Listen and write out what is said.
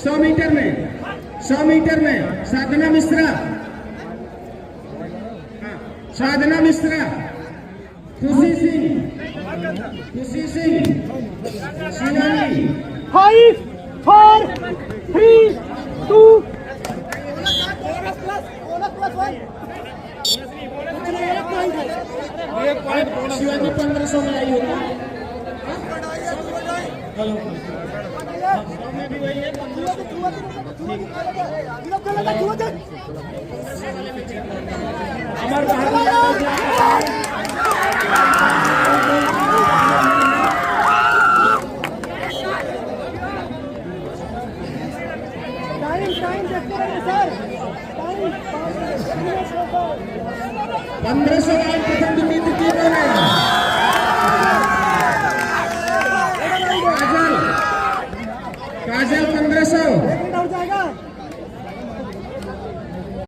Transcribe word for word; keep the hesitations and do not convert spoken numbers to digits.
सौ मीटर में, सौ मीटर में साधना मिश्रा, हाँ, साधना मिश्रा, खुशी सिंह, खुशी सिंह, शिवानी। Five, four, three, two। शिवानी पन्द्रह सौ में आई होगी। टाइम, टाइम देखते रहिए सर, टाइम। पन्द्रह सौ और प्रथम द्वितीय तृतीय में। काजल, काजल पन्द्रह सौ। एक मिनट और जाएगा।